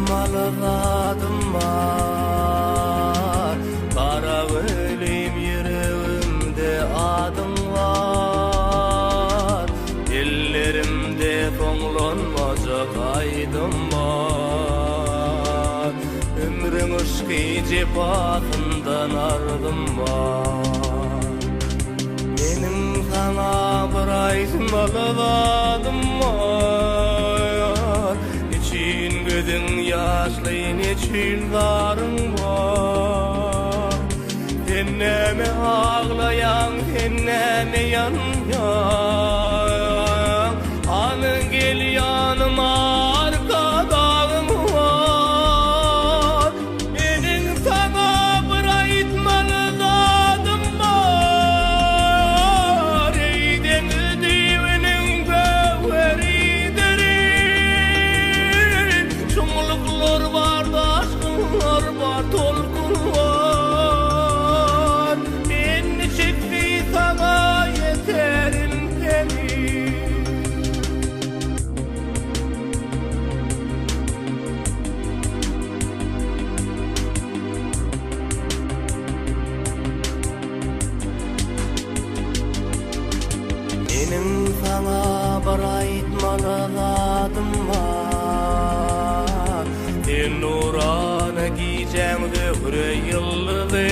aýtmaly zadym bar. Gara gölim ýüregimde adyň bar. Ellerimde soňlanmajak aýdym bar. Ömrüň yşky jepasyndan ardym bar. Meniň saňa bir aýtmaly zadym bar. Neçün gözüň ýaşly, neçün zaryň bar? Sen näme aglaýaň, sen näme ýanýaň? Hany gel ýanyma, arkadagyň bar. Meniň saňa bir aýtmaly zadym bar, Eý, deňiz düýbüniň göwheri derin. Çuňluklar bar, daşgynlar bar, tolkunlar. Men niçiksi saňa ýeterin senin. Meniň saňa bir aýtmaly zadym bar. Sen nurana gijäň zöhre ýyldyzy.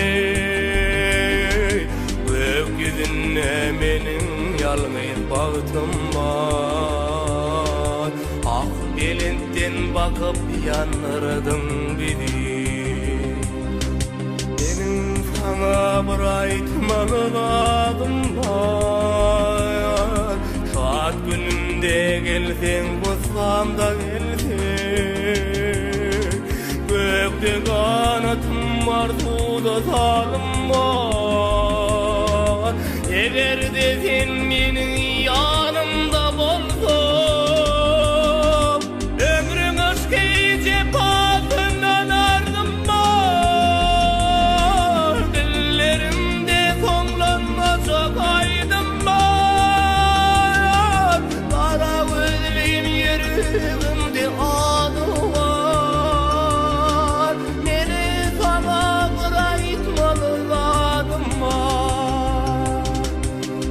Gök ýüzünde meniň ýalňyz bagtym bar. Ah, belentden bakyp ýandyrdyň bizi. Meniň saňa bir aýtmaly zadym bar. Şat günümde gelseň, gussamda gelseň. Gökde ganatym bar, suwda salym bar. Eger-de sen meniň ýanymda bolsaň, Ömrüň yşky jepasyndan ardym bar, Dillerimde soňlanmajak aýdym bar. Gara gözlim ýüregimde adyň bar, Meniň saňa bir aýtmaly zadym bar.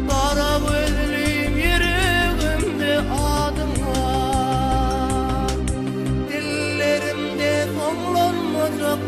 Gara gözlim ýüregimde adyň bar, Dillerimde soňlanmajak.